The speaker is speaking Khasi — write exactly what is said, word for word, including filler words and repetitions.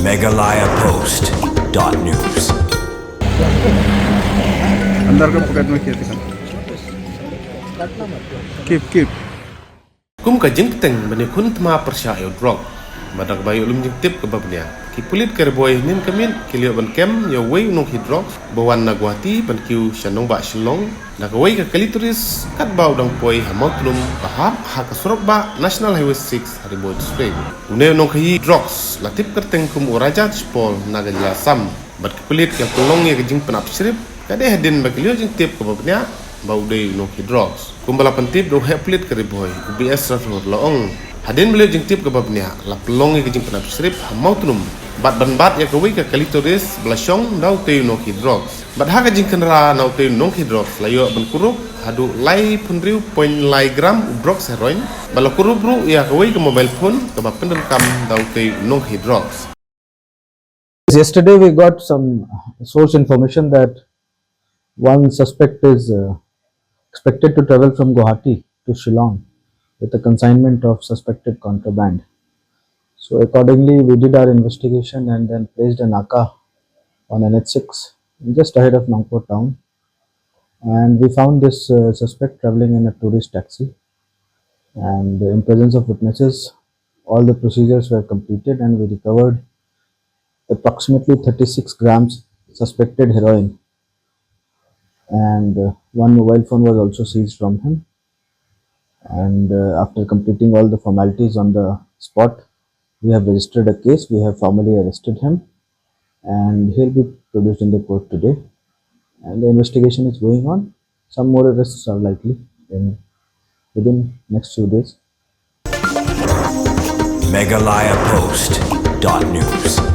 Meghalaya Post dot news. अंदर का पॉकेट में किया था। Keep, keep. Kum ka jingpynteng ban ïakhun thma pyrshah ïa u drok. Bad da kaba ïoh lum jingtip kaba bniah, ki pulit ka Ri Bhoi hynnin ka miet ki la ïoh ban kem ïa uwei u nongkhi drok ba wan na Guwahati ban kiew sha nongbah Shillong da kawei ka kali tourist katba u dang poi ha Mawtnum ba hap ha ka surok bah National Highway six ha Ri Bhoi District. Une u nongkhi drugs la tip kyrteng kum u Raja Tishpol na ka jylla Assam. Bad ki pulit ki la pynlong ïa ka jingpynap shrip ka dei hadien ba ki la ïoh jingtip kaba bniah ba u dei u nongkhi drugs. Kumba la pyntip da u heh pulit ka Ri Bhoi, u B S Rathore, la ong, hadien ba la ïoh jingtip kaba bniah la pynlong ïa ka jingpynap shrip ha Mawtnum bad ban bat ïa kawei ka kali tourist ba la shong da utei u nongkhi drugs. Bad ha ka jingkhynra na utei u nongkhi drugs la ïoh ban kurup haduh laiphew hynriew point lai gram u drugs heroin, bad la kurup ruh ïa kawei ka mobile phone kaba pyndonkam da utei u nongkhi drugs. Yesterday we got some source information that one suspect is uh, expected to travel from Guwahati to Shillong with a consignment of suspected contraband. So accordingly, we did our investigation and then placed a naka on N H six just ahead of Nongpoh town. And we found this uh, suspect traveling in a tourist taxi. And in presence of witnesses, all the procedures were completed and we recovered approximately thirty-six grams suspected heroin. And uh, one mobile phone was also seized from him. And uh, after completing all the formalities on the spot, we have registered a case, we have formally arrested him, and he'll be produced in the court today. And the investigation is going on. Some more arrests are likely in within next few days. Meghalaya Post dot news.